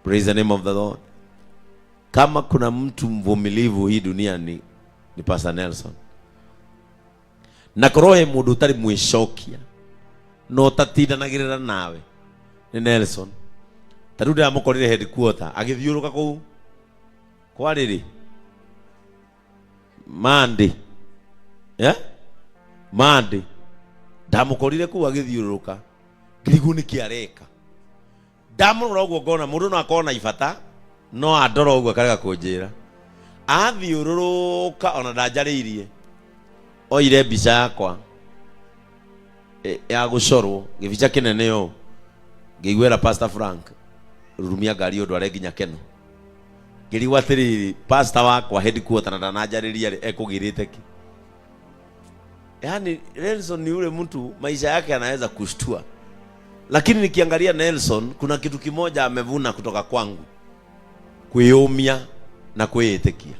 Praise the name of the Lord. Kama kuna mtu mvumilivu hii dunia ni Pastor Nelson. Na korwo he mundu utari mwicokia na utatindanagirira nawe ni Nelson. Ta riu ndiramukorire headquarter agithiuruka kuu kwariri Monday. Yeah? Monday. Ndamukorire kuu agithiuruka ngirigwo niki areka. Ndamurora uguo ngona mundu no akorwo na ibata no andora uguo akarega kunjira. Athiururuka ona ndanjarĩirie oire mbica yakwa ya gũcorwo gĩbica kĩnene ũũ ngĩiguĩra Pastor Frank rurumia ngari ũndware nginya Keno. Ngĩrigwo atĩrĩrĩ, pastor wakwa headquarter na ndananjarĩria rĩ, ekũgĩrĩte kĩ? Yaani Nelson ni yule mtu maisha yake anaweza kushtua, lakini nikiangalia Nelson kuna kitu kimoja amevuna kutoka kwangu, kwiyumia na kwiyitikia,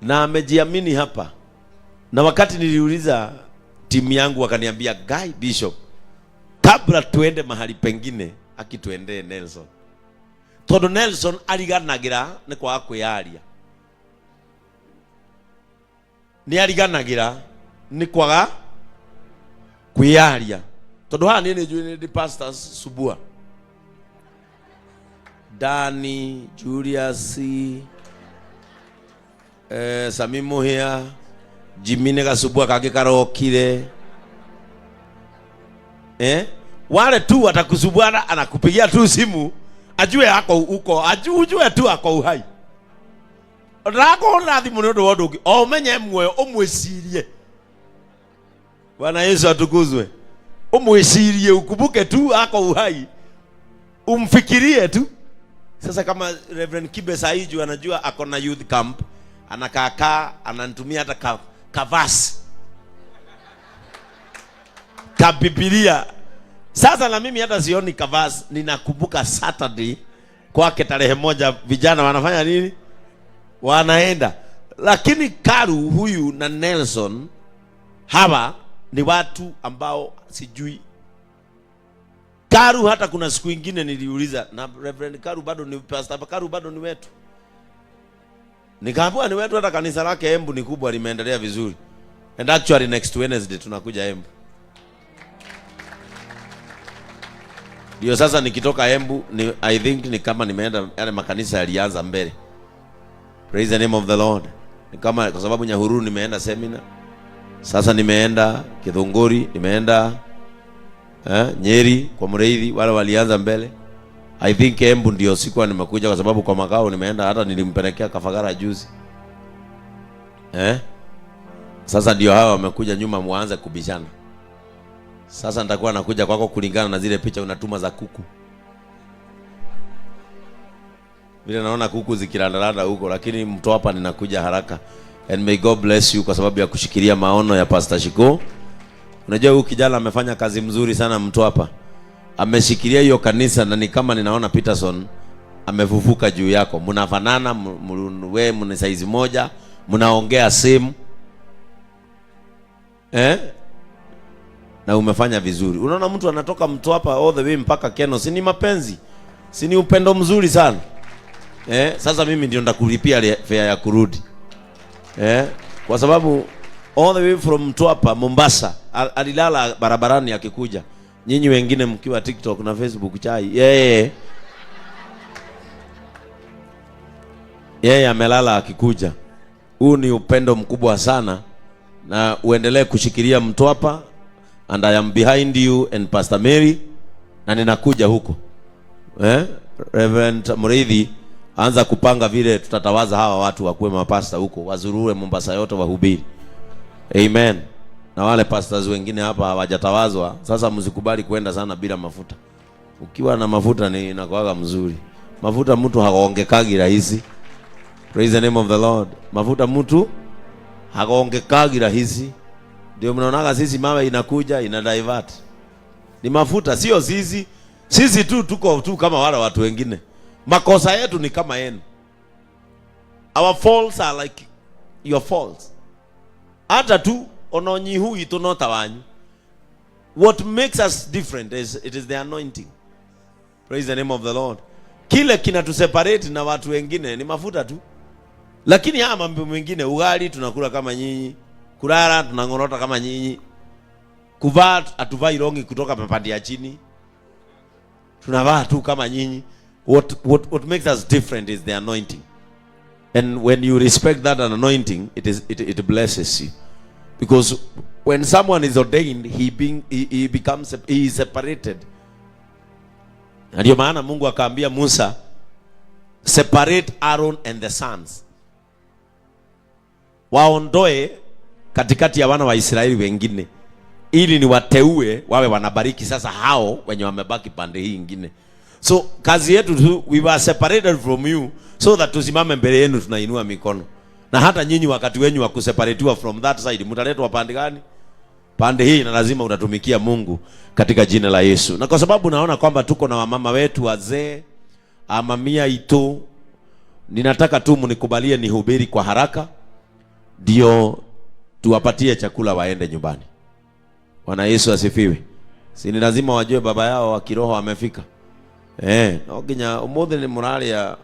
na amejiamini hapa. Na wakati niliuliza timu yangu wakaniambia, Guy Bishop, kabla tuende mahali pengine akituendee Nelson, tondu Nelson ariganagira ni kwaga kwiyaria, ni ariganagira ni kwaga kwiyaria, tondu haha nie ni njui ni Pastor Subua, Dani, Julius, Sami Muhia, Jimmy nĩ gacubua kangĩ karokire, wale tu atakusubuana, anakupigia tu simu ajue ako uko, ujue tu ako uhai. Ndakũhũrĩra thimũ nĩ ũndũ wa ũndũ ũngĩ, o ũmenye muoyo, ũmwĩcirie. Bwana Yesu atukuzwe. Umwĩcirie, ukumbuke tu ako uhai, umfikirie tu. Sasa kama Reverend Kibe Saiju anajua ako na youth camp, anakaakaa ananitumia hata kavasi ka Biblia. Sasa na mimi hata sioni kavasi, ninakumbuka Saturday kwake tarehe 1 vijana wanafanya nini? Wanaenda. Lakini Karu huyu na Nelson hawa ni watu ambao sijui. Karu hata kuna siku ingine niliuliza, na Reverend Karu bado ni Pastor Karu bado ni wetu? Nikaambiwa ni wetu, hata kanisa lake Embu ni kubwa, limeendelea vizuri. And actually next Wednesday tunakuja Embu. Ndio sasa nikitoka Embu ni, I think ni kama nimeenda yale makanisa yalianza mbele. Praise the name of the Lord. Ni kama kwa sababu Nyahururu nimeenda seminar. Sasa nimeenda Githunguri, nimeenda Nyeri kwa Mureithi, wale walianza mbele. I think Embu ndio siku nimekuja kwa sababu kwa makao nimeenda, hata nilimpelekea Kafagara juzi. Sasa ndio hawa wamekuja nyuma, muanze kubishana. Sasa nitakuwa nakuja kwako kulingana na zile picha unatuma za kuku. Vile naona kuku zikirandaranda huko, lakini mtu hapa ninakuja haraka. And may God bless you kwa sababu ya kushikilia maono ya Pastor Shiko. Unajua huyu kijana amefanya kazi mzuri sana mtu hapa. Ameshikilia hiyo kanisa na ni kama ninaona Peterson amefufuka juu yako. Mnafanana, wewe mna size moja, mnaongea same. Na umefanya vizuri. Unaona mtu anatoka mtu hapa all the way mpaka Keno, si ni mapenzi? Si ni upendo mzuri sana? Sasa mimi ndio ndakulipia fare ya kurudi. Kwa sababu all the way from Mtwapa Mombasa, alilala barabarani akikuja. Nyinyi wengine mkiwa TikTok na Facebook chai. Yeye. Yeye amelala akikuja. Huu ni upendo mkubwa sana, na uendelee kushikilia Mtwapa, and I am behind you and Pastor Mary, na ninakuja huko. Reverend Muriithi, anza kupanga vile tutatawaza hawa watu wakuwe mapasta huko, wazurure Mombasa yote wahubiri. Amen. Na wale pastors wengine hapa hawajatawazwa, sasa msikubali kwenda sana bila mafuta. Ukiwa na mafuta ni inakuwaga mzuri. Mafuta mtu haongekagi rahisi. Praise the name of the Lord. Mafuta mtu haongekagi rahisi. Ndio mnaonaga sisi mama inakuja ina divert. Ni mafuta, sio sisi. Sisi tu tuko tu kama wale watu wengine. Makosa yetu ni kama yenu. Our faults are like your faults. Hata tu ononyihu itu no tawanyu. What makes us different is it is the anointing. Praise the name of the Lord. Kile kinatuseparate na watu wengine ni mafuta tu, lakini haya mambo mengine, ugali tunakula kama nyinyi, kulala tunang'orota kama nyinyi, kuvaa hatuvai longi kutoka mapandi ya chini, tunavaa tu kama nyinyi. What makes us different is the anointing. And when you respect that anointing, it blesses you. Because when someone is ordained, he being he becomes he is separated. Na ndio maana Mungu akaambia Musa, "Separate Aaron and the sons." Waondoe katikati ya wana wa Israeli wengine ili niwateue wawe wanabariki sasa hao wenye wamebaki pande hii ingine. So kazi yetu tu, we were separated from you so that tusimame mbele yenu tunainua mikono. Na hata nyinyi wakati wenyu wa kuseparatiwa from that side, mtaletwa pande gani? Pande hii, na lazima utatumikia Mungu katika jina la Yesu. Na kwa sababu naona kwamba tuko na wamama wetu wazee, amamia itu, ninataka tu mnikubalie nihubiri kwa haraka ndio tuwapatie chakula waende nyumbani. Bwana Yesu asifiwe. Si ni lazima wajue baba yao wa kiroho amefika. No nginya umuthi ni muraria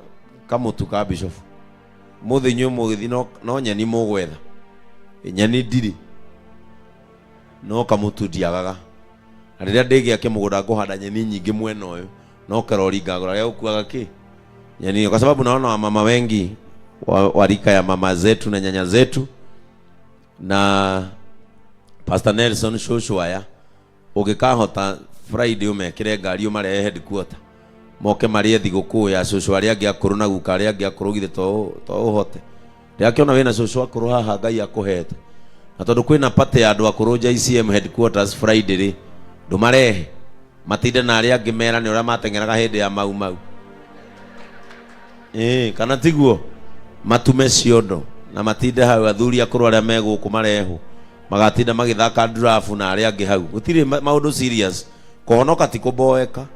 kamutu ka bishop. Umuthi inyuĩ mũgĩthiĩ no nyeni mũgwetha. Nyeni ndirĩ. No kamutu ndiagaga. Na rĩrĩa ndĩgĩa kĩmũgũnda ngũhanda nyeni nyingĩ mwena ũyũ, no kerori ngagũra gĩa gũkuaga kĩ nyeni, kwa sababu naona wamama wengi wa rika ya mama zetu na nyanya zetu na Pastor Nelson cũcũ aya, ũngĩkahota Friday ũmekĩre ngari ũmarehe headquarter moke marĩe thigũkũ ya cũcũ arĩa angĩ akũrũ na guka arĩa angĩ akũrũ, githĩ to ũhote? Ndĩrakĩona wĩna cũcũ akũrũ haha Ngai akũhete, na tondũ kwĩna party ya andũ akũrũ JCM headquarters Friday rĩ, ndũmarehe matinde na arĩa angĩ merane ũrĩa mateng'eraga hĩndĩ ya mau mau. Ĩĩ, kana tiguo? Matume ciondo na matinde hau, athuri akũrũ arĩa me gũkũ marehwo magatinda magĩthaka draft na arĩa angĩ hau. Gũtirĩ maũndũ serious. Kũhonoka ti kũboeka.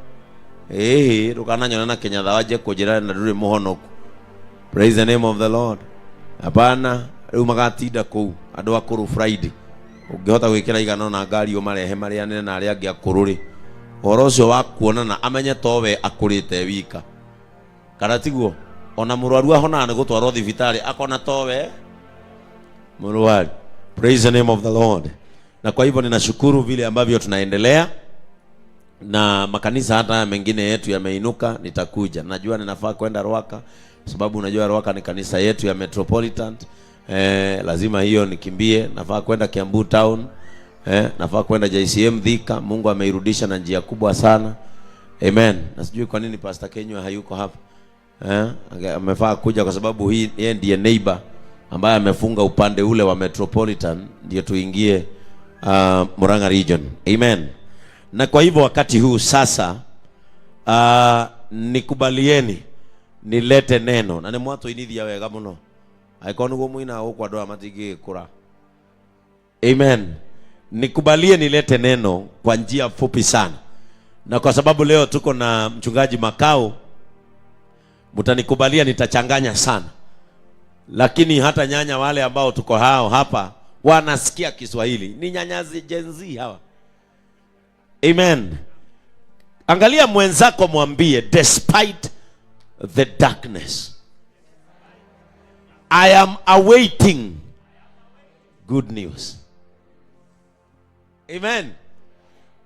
Ĩhĩ, ndũkananyone na kĩnyatha wanjie kũnjĩra na ndũrĩ mũhonoku. Praise the name of the Lord. Hapana, rĩu magatinda kũu andũ akũrũ Friday. Ũngĩhota gwĩkĩra igana na ngari ũmarehe marĩanĩre na arĩa angĩ akũrũ rĩ, ũhoro ũcio wa kuonana amenye towe akũrĩte wika, kana tiguo? Ona mũrwaru ahonaga nĩ gũtwarwo thibitarĩ akona towe mũrwaru. Praise the name of the Lord. Na kwa hivyo ninashukuru vile ambavyo tunaendelea na makanisa hata haya mengine yetu yameinuka. Nitakuja, najua ninafaa kwenda Rwaka sababu unajua Rwaka ni kanisa yetu ya Metropolitan. Lazima hiyo nikimbie. Nafaa kwenda Kiambu town, nafaa kwenda JCM Thika. Mungu ameirudisha na njia kubwa sana. Amen. Na sijui kwa nini Pastor Kenywa hayuko hapa. Amefaa kuja kwa sababu hii yeye ndiye neighbor ambaye amefunga upande ule wa Metropolitan ndio tuingie Murang'a region. Amen. Na kwa hivyo wakati huu sasa, nikubalieni nilete neno na nĩ mwatũinithia wega mũno, angĩkorwo nĩguo mũinaga gũkũ andũ aya matingĩgĩkũra. Amen. Nikubalie nilete neno kwa njia fupi sana, na kwa sababu leo tuko na mchungaji Makau, mtanikubalia nitachanganya sana, lakini hata nyanya wale ambao tuko hao hapa wanasikia Kiswahili, ni nyanyazi Gen Z hawa. Amen. Angalia mwenzako, mwambie, "Despite the darkness, I am awaiting good news." Amen.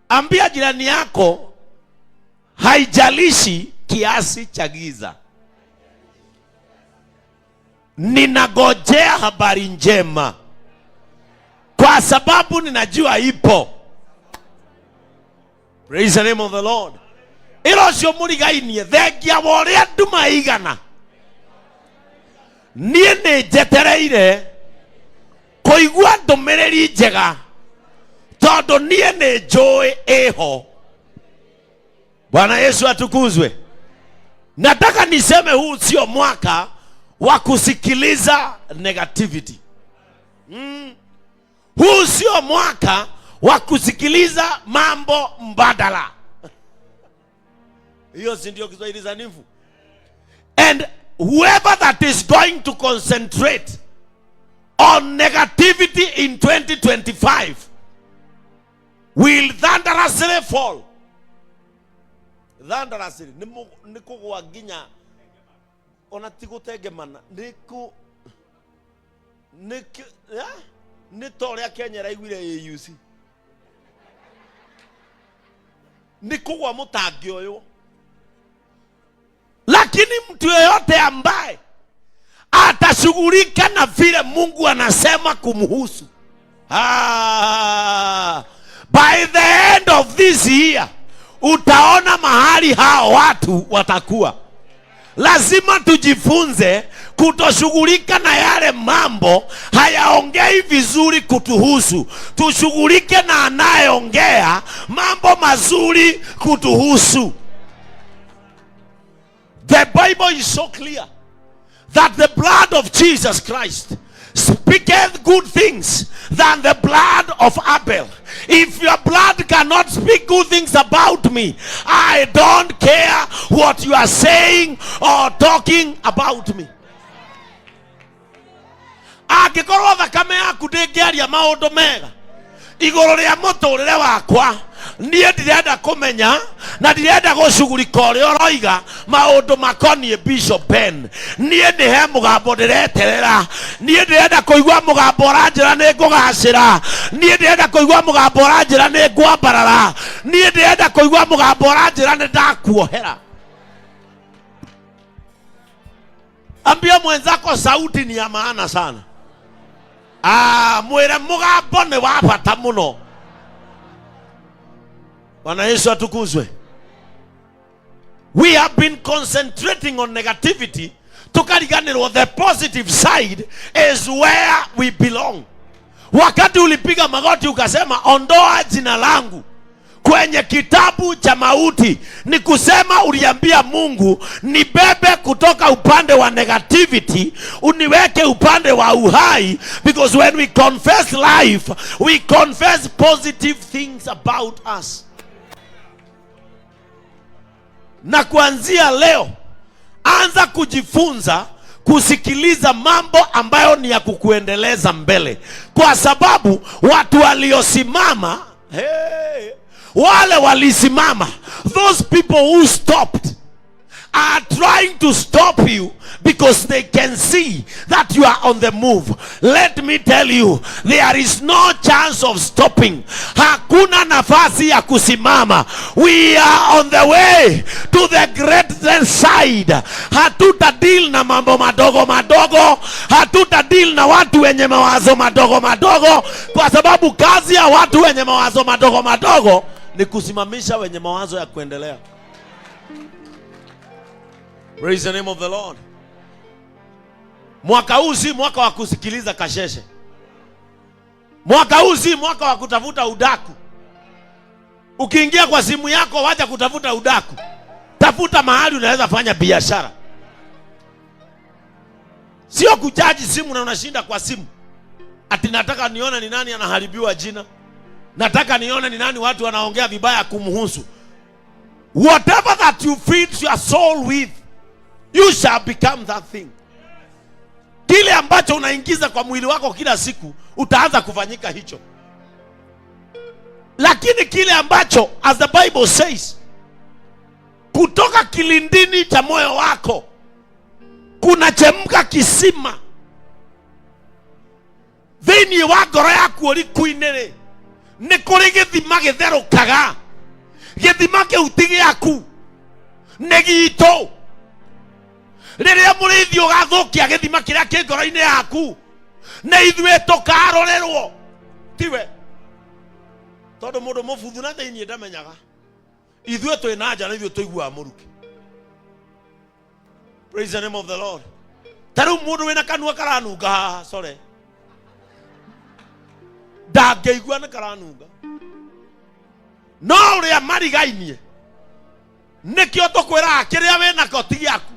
Ambia jirani yako, "Haijalishi kiasi cha giza, ninagojea habari njema kwa sababu ninajua ipo." Praise the name of the Lord. Ĩro ũcio mũrigainie, thengia wa ũrĩa nduma igana, niĩ nĩ njetereire kũigua ndũmĩrĩri njega tondũ niĩ nĩ njũĩ ĩho. Bwana Yesu atukuzwe. Nataka niseme huu sio mwaka wa kusikiliza negativity. Huu sio mwaka wa kusikiliza mambo mbadala. Hiyo si ndio Kiswahili sanifu? And whoever that is going to concentrate on negativity in 2025 will thunderously fall. Thunderous nĩ kũgwa nginya ona ti gũtengemana, nĩ kũ nĩ kĩ- ya? Nĩ ta ũrĩa Kenya ĩraiguire AUC nĩ kũgwa mũtangĩoywo. Lakini mtu yeyote ambaye atashughulika na vile Mungu anasema kumhusu, by the end of this year utaona mahali hao watu watakuwa. Lazima tujifunze kutoshughulika na yale mambo hayaongei vizuri kutuhusu. Tushughulike na anayeongea mambo mazuri kutuhusu. The Bible is so clear that the blood of Jesus Christ speaketh good things than the blood of Abel. If your blood cannot speak good things about me, I don't care what you are saying or talking about me. Angĩkorwo thakame yaku ndĩngĩaria maũndũ mega igũrũ rĩa mũtũrĩre wakwa, niĩ ndirenda kũmenya na ndirenda gũcugurika ũrĩa ũroiga maũndũ makoniĩ Bishop Ben. Niĩ nĩ he mũgambo ndĩreterera, niĩ ndĩrenda kũigua mũgambo ũranjĩra nĩ ngũgacĩra, niĩ ndĩrenda kũigua mũgambo ũranjĩra nĩ ngwambarara, niĩ ndĩrenda kũigua mũgambo ũranjĩra nĩ ndakuohera. Ambia mwenzako sauti ni ya maana sana. Mwĩre mũgambo nĩ wa bata mũno. Bwana Yesu atukuzwe. We have been concentrating on negativity, tukariganirwo the positive side is where we belong. Wakati ulipiga magoti ukasema ondoa jina langu kwenye kitabu cha mauti, ni kusema uliambia Mungu nibebe kutoka upande wa negativity uniweke upande wa uhai, because when we confess life we confess positive things about us. Na kuanzia leo anza kujifunza kusikiliza mambo ambayo ni ya kukuendeleza mbele, kwa sababu watu waliosimama, hey, wale walisimama, those people who stopped are trying to stop you because they can see that you are on the move. Let me tell you, there is no chance of stopping. Hakuna nafasi ya kusimama. We are on the way to the great side. Hatuta deal na mambo madogo madogo, hatuta deal na watu wenye mawazo madogo madogo, kwa sababu kazi ya watu wenye mawazo madogo madogo ni kusimamisha wenye mawazo ya kuendelea. Praise the name of the Lord. Mwaka huu si mwaka wa kusikiliza kasheshe. Mwaka huu si mwaka wa kutafuta udaku. Ukiingia kwa simu yako wacha kutafuta udaku. Tafuta mahali unaweza fanya biashara. Sio kuchaji simu na unashinda kwa simu. Ati nataka nione ni nani anaharibiwa jina. Nataka nione ni nani watu wanaongea vibaya kumhusu. Whatever that you feed your soul with, you shall become that thing. Kile ambacho unaingiza kwa mwili wako kila siku, utaanza kufanyika hicho. Lakini kile ambacho, as the Bible says, kutoka kilindini cha moyo wako kunachemka kisima thĩinĩ wa ngoro yaku ũriku-inĩ rĩ, nĩ kũrĩ gĩthima gĩtherũkaga. Gĩthima kĩu ti gĩaku, nĩ gitũ. Rĩrĩa mũrĩithi ũgathũkia gĩthima kĩrĩa kĩ ngoro-inĩ yaku, nĩ ithuĩ tũkarorerwo, tiwe. Tondũ mũndũ mũbuthu na thĩinĩ ndamenyaga. Ithuĩ twĩ na nja na ithuĩ tũiguaga mũrukĩ. Praise the name of the Lord. Ta rĩu mũndũ wĩna kanua karanunga haha, sorry, ndangĩigua nĩ karanunga, no ũrĩa marigainie nĩkĩo tũkwĩraga kĩrĩa wĩnako ti gĩaku,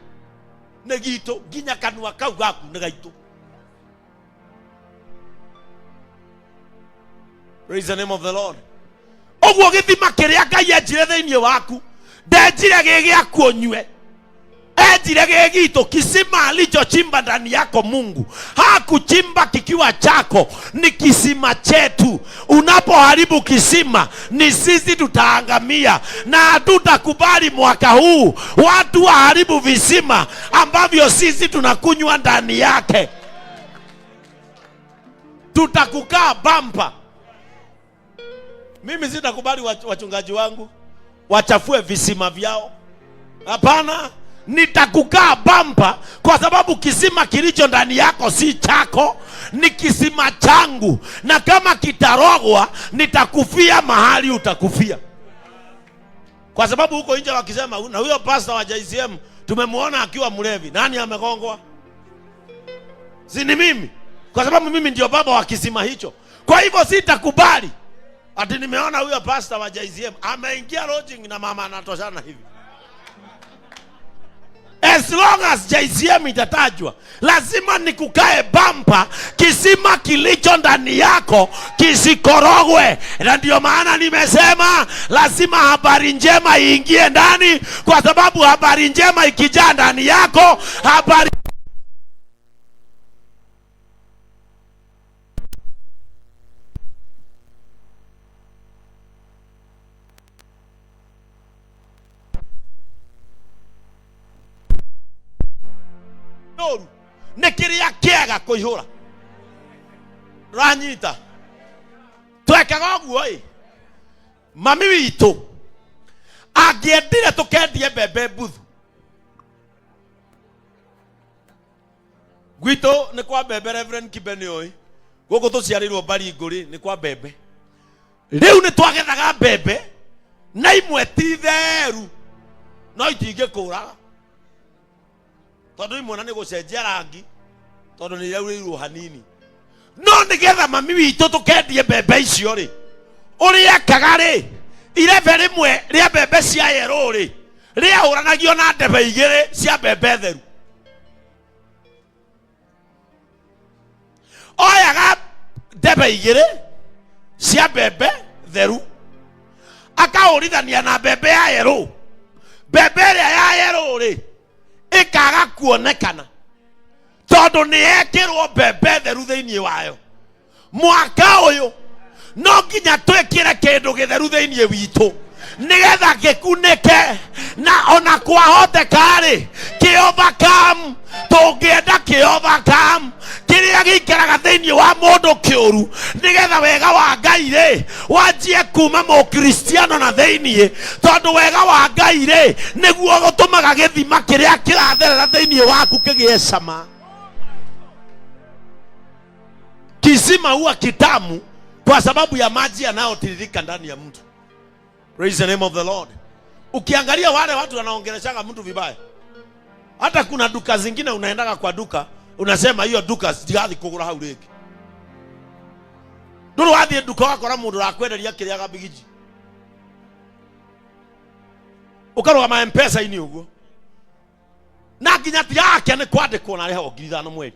nĩ gitũ. Nginya kanua kau gaku nĩ gaitũ. Praise the name of the Lord. Ũguo gĩthima kĩrĩa Ngai enjire thĩinĩ waku, ndenjire gĩ gĩaku ũnyue, Enjire gĩgitũ kisima alichochimba ndani yako Mungu hakuchimba kikiwa chako, ni kisima chetu. Unapoharibu kisima, ni sisi tutaangamia, na hatutakubali mwaka huu watu waharibu visima ambavyo sisi tunakunywa ndani yake. Tutakukaa bampa. Mimi sitakubali wachungaji wangu wachafue visima vyao. Hapana, nitakukaa bampa, kwa sababu kisima kilicho ndani yako si chako, ni kisima changu, na kama kitarogwa nitakufia mahali utakufia. Kwa sababu huko nje wakisema, na huyo pastor wa JCM tumemwona akiwa mlevi, nani amegongwa? Si ni mimi? Kwa sababu mimi ndio baba wa kisima hicho. Kwa hivyo sitakubali ati nimeona huyo pastor wa JCM ameingia lodging na mama anatoshana hivi. As long as JCM itatajwa, lazima nikukae bampa, kisima kilicho ndani yako kisikorogwe. Na ndio maana nimesema lazima habari njema iingie ndani, kwa sababu habari njema ikijaa ndani yako, habari noru nĩ kĩrĩa kĩega kũihũra ranyita. Twekaga ũguo ĩ, mami witũ angĩendire tũkendie mbembe mbuthu gwitũ nĩ kwa mbembe. Reverend Kibe nĩ ũĩ gũkũ tũciarĩirwo Baringũ rĩ, nĩ kwa mbembe. Rĩu nĩ twagethaga mbembe na imwe ti theru, no itingĩkũraga tondũ imwe na nĩ gũcenjia rangi tondũ nĩ iraurĩirwo hanini. No nĩgetha mami witũ tũkendie mbembe icio rĩ, ũrĩa ekaga rĩ, irebe rĩmwe rĩa mbembe cia yerũ rĩ, rĩahũranagio na ndebe igĩrĩ cia mbembe theru. Oyaga ndebe igĩrĩ cia mbembe theru akahũrithania na mbembe ya yerũ. Mbembe ĩrĩa ya yerũ rĩ, ĩkaga kuonekana tondũ nĩ yekĩrwo mbembe theru thĩinĩ wayo. Mwaka ũyũ no nginya twĩkĩre kĩndũ gĩtheru thĩinĩ witũ nĩgetha gĩkunĩke, na ona kwahoteka-rĩ kĩ-overcome. Tũngĩenda kĩ-overcome kĩrĩa gĩikaraga thĩinĩ wa mũndũ kĩũru, nĩgetha wega wa Ngai rĩ wanjie kuma mũkristiano na thĩinĩ, tondũ wega wa Ngai rĩ nĩguo gũtũmaga gĩthima kĩrĩa kĩratherera thĩinĩ waku kĩgĩe cama. Kisima huwa kitamu kwa sababu ya maji yanayotiririka ndani ya mtu. Praise the name of the Lord. Ukiangalia wale watu wanaongeleshaga mtu vibaya, hata kuna duka zingine unaendaga kwa duka unasema hiyo duka sitigathi kugura hau rĩngĩ. Ndũrĩ wathiĩ nduka wakora mũndũ ũrakwenderia kĩrĩa gabigiji, ũkarũgama M-Pesa-inĩ ũguo, na nginya ti yake nĩ kwandĩkwo na arĩhagwo 5,000 mweri,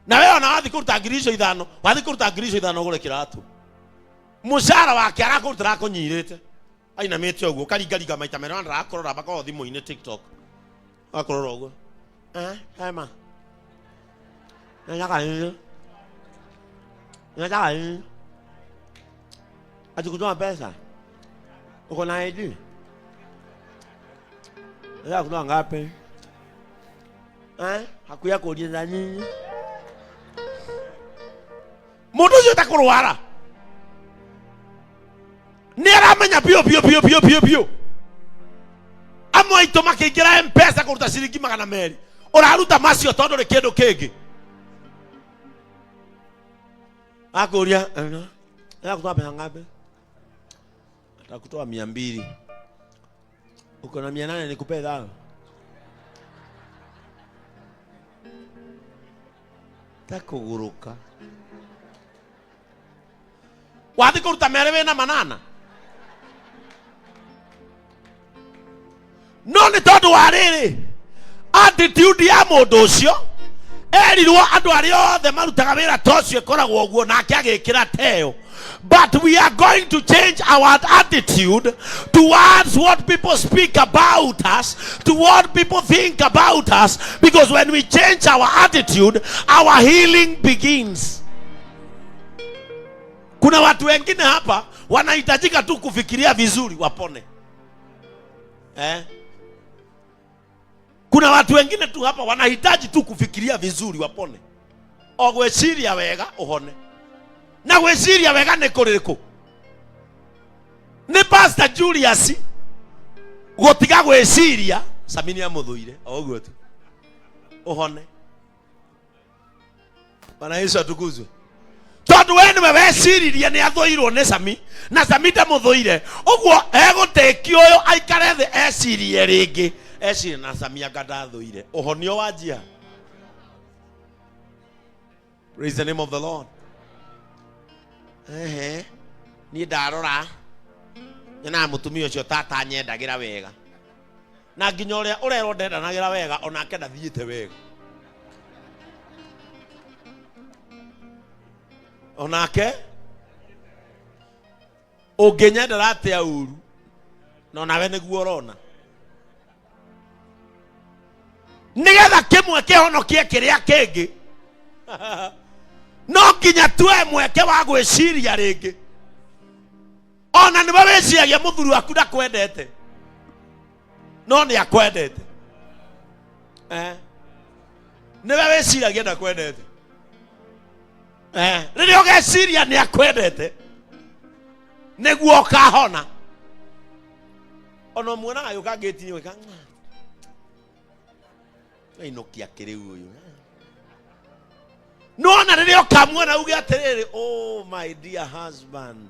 na wewe ona wathiĩ kũruta ngiri icio ithano, wathiĩ kũruta ngiri icio ithano ũgũre kĩratũ, mũcara wake arakũrutĩra akũnyirĩte ainamĩte ũguo, ũkaringaringa maita merĩ, ona ndarakorora makoragwo thimũ-inĩ TikTok, agakorora ũguo, hema nataka nini, nataka nini, ati kutoa pesa, uko na ID, nataka kutoa ngapi? Hakuya kuuliza nini? Mundu ucio utakũrwara nĩ aramenya biũ biũ biũ biũ biũ biũ. Amwe aitũ makĩingĩra M-Pesa kũruta ciringi 200, ũraruta macio tondũ nĩ kĩndũ kĩngĩ. Akũria, "Nataka kutoa pesa ngapi?" Atakutoa 200. Uko na 800, nikupe thao. Takũgũrũka. Wathiĩ kũruta merĩ wĩna manana, no nĩ tondũ wa rĩrĩ attitude ya mũndũ ũcio Erirwo andũ arĩa othe marutaga wĩra ta ũcio ĩkoragwo ũguo, nake agĩkĩra teo. But we are going to change our attitude towards what people speak about us, to what people think about us, because when we change our attitude, our healing begins. Kuna watu wengine hapa wanahitajika tu kufikiria vizuri wapone. Eh? Kuna watu wengine tu hapa wanahitaji tu kufikiria vizuri wapone. O gwĩciria wega ũhone. Na gwĩciria wega nĩ kũrĩkũ? Nĩ Pastor Julius gũtiga gwĩciria Samini amũthũire o ũguo tu ũhone. Bwana Yesu atukuzwe. Tondũ we nĩwe weciririe nĩ athũirwo nĩ Sami na Sami ndamũthũire, ũguo egũtĩki ũyũ aikare thĩ ecirie rĩngĩ, ecirie na Sami anga ndathũire. Ũhonio wanjia. Praise the name of the Lord. Ehe, niĩ ndarora nyonaga mũtumia ũcio tata anyendagĩra wega, na nginya ũrĩa ũrerwo ndendanagĩra wega onake ndathiĩte wega, onake ũngĩnyendera atĩa ũru na onawe nĩguo ũrona, nĩgetha kĩmwe kĩhonokie kĩrĩa kĩngĩ. No nginya tuoe mweke wa gwĩciria rĩngĩ. Ona nĩwe wĩciragia mũthuri waku ndakwendete, no nĩ akwendete. Eh. Nĩwe wĩciragia ndakwendete. Eh. Rĩrĩa ũgeciria nĩ akwendete nĩguo ũkahona. Ona ũmuonaga agĩũka ngĩti-inĩ ũgĩka ainũkia kĩrĩu ũyũ. Nona rĩrĩa ũkamuona uge atĩrĩrĩ, oh my dear husband,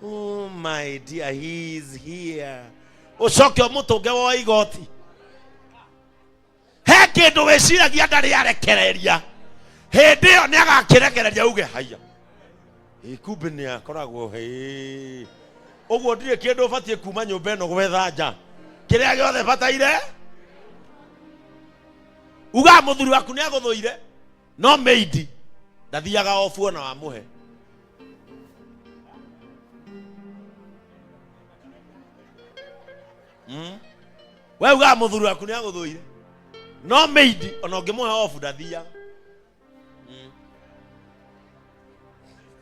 oh my dear, he is here. Ũcoke ũmũtũnge woe igoti. He kĩndũ wĩciragia ndarĩ arekereria, hĩndĩ ĩyo nĩ agakĩrekereria uge haya, ĩ kumbe nĩ akoragwo hĩ ũguo, ndirĩ kĩndũ ũbatiĩ kuma nyũmba ĩno gwetha nja, kĩrĩa gĩothe bataire. Ugaga mũthuri waku nĩ agũthũire, no maid ndathiaga obu ona wamũhe. We ugaga mũthuri waku nĩ agũthũire, no maid ona ũngĩmũhe obu ndathiaga.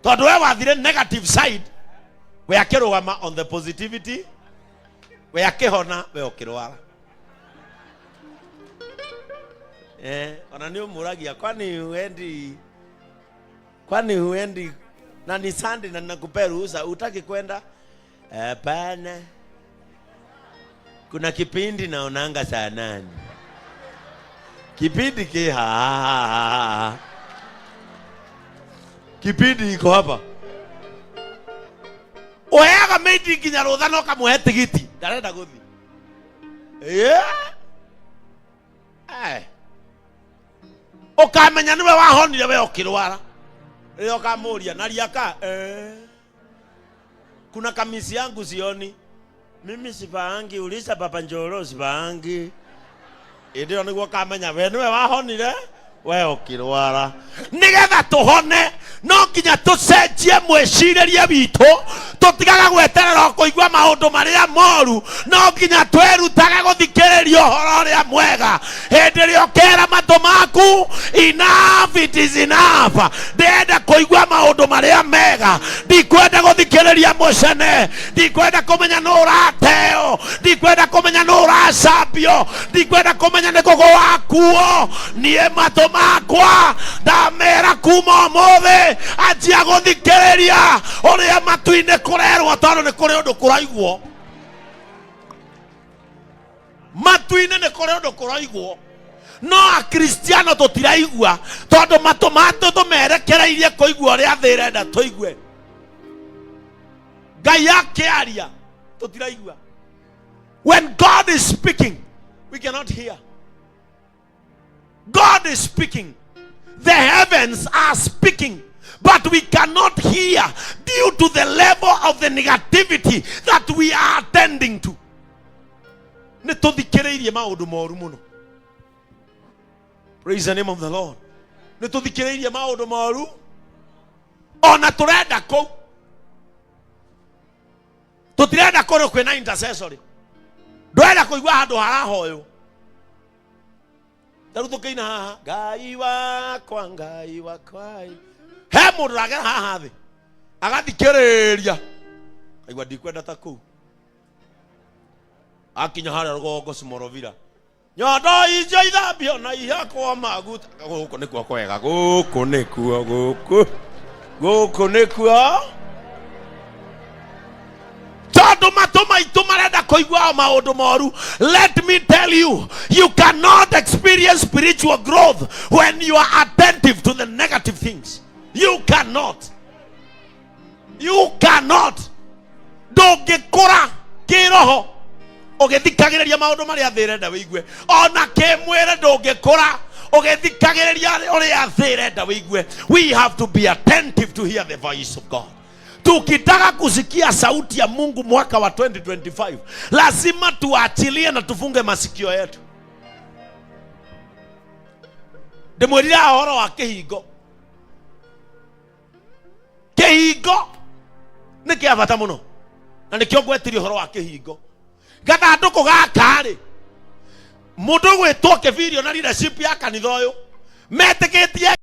Tondũ we wathire negative side, we akĩrũgama on the positivity, we akĩhona, we ũkĩrwara. Eh, ona nĩ ũmũragia kwani huendi, kwani huendi na ni Sunday na nakupea ruhusa, utaki kwenda? Hapana, kuna kipindi naonanga saa 8 kipindi ki ha kipindi iko hapa uheaga maidi nginya rũtha na ũkamũhe tigiti, ndarenda gũthiĩ. Yeah. Eh. Ũkamenya nĩwe wahonire we ũkĩrwara rĩrĩa ũkamũria na riaka, eh. Kuna kamisi yangu sioni mimi sivaangi, uliza Papa Njoro sivaangi. Ĩndĩ ĩyo nĩguo ũkamenya we nĩwe wahonire we ũkĩrwara. Nĩgetha tũhone no nginya tũcenjie mwĩcirĩrie witũ, tũtigaga gweterera o kũigua maũndũ marĩa moru, no nginya twĩrutage gũthikĩrĩria ũhoro ũrĩa mwega. Hĩndĩ ĩrĩa ũkera matũ maku enough, it is enough, ndĩrenda kũigua maũndũ marĩa mega, ndikwenda gũthikĩrĩria mũcene, ndikwenda kũmenya nũ ũrateo, ndikwenda kũmenya nũ ũracambio, ndikwenda kũmenya nĩ kũgũ wakuo, niĩ matũ makwa ndamera kuma ũmũthĩ anjia gũthikĩrĩria ũrĩa matu-inĩ kũrerwo, tondũ nĩ kũrĩ ũndũ kũraiguo matu-inĩ, nĩ kũrĩ ũndũ kũraiguo, no akristiano tũtiraigua tondũ matũ matũ tũmerekereirie kũigua ũrĩa thĩ ĩrenda tũigue. Ngai akĩaria tũtiraigua. When God is speaking, we cannot hear. God is speaking, the heavens are speaking, but we cannot hear due to the level of the negativity that we are attending to. Nĩ tũthikĩrĩirie maũndũ moru mũno. Praise the name of the Lord. Nĩ tũthikĩrĩirie maũndũ moru ona tũrenda kũu, tũtirenda kũndũ kwĩna intercessory. Ndwenda kũigua handũ harahoywo. Ta rĩu tũkĩina haha, Ngai wakwa, Ngai wakwa, he mũndũ ũragera haha thĩ agathikĩrĩria, aigua ndikwenda ta kũu. Akinya harĩa rũgongo Simorovira, nyondo icio ithambio na ihakwo maguta, gũkũ nĩkuo kwega, gũkũ nĩkuo, gũkũ gũkũ nĩkuo, tondũ matũ maitũ marenda kũigua o maũndũ moru. Let me tell you, you cannot experience spiritual growth when you are attentive to the negative things. You cannot, you cannot. Ndũngĩkũra kĩroho ũgĩthikagĩrĩria maũndũ marĩa thĩ ĩrenda wĩigue. Ona kĩmwĩre, ndũngĩkũra ũgĩthikagĩrĩria ũrĩa thĩ ĩrenda wĩigue. We have to be attentive to hear the voice of God. Tukitaka kusikia sauti ya Mungu mwaka wa 2025, lazima tuachilie na tufunge masikio yetu. Ndĩmwĩrire ũhoro wa kĩhingo. Kĩhingo nĩ kĩa bata mũno, na nĩkĩo ngwetirie ũhoro wa kĩhingo. Gathandũkũ gaka rĩ, mũndũ ũgwĩtwo Kĩbirio na leadership ya kanitha ũyũ metĩkĩtie.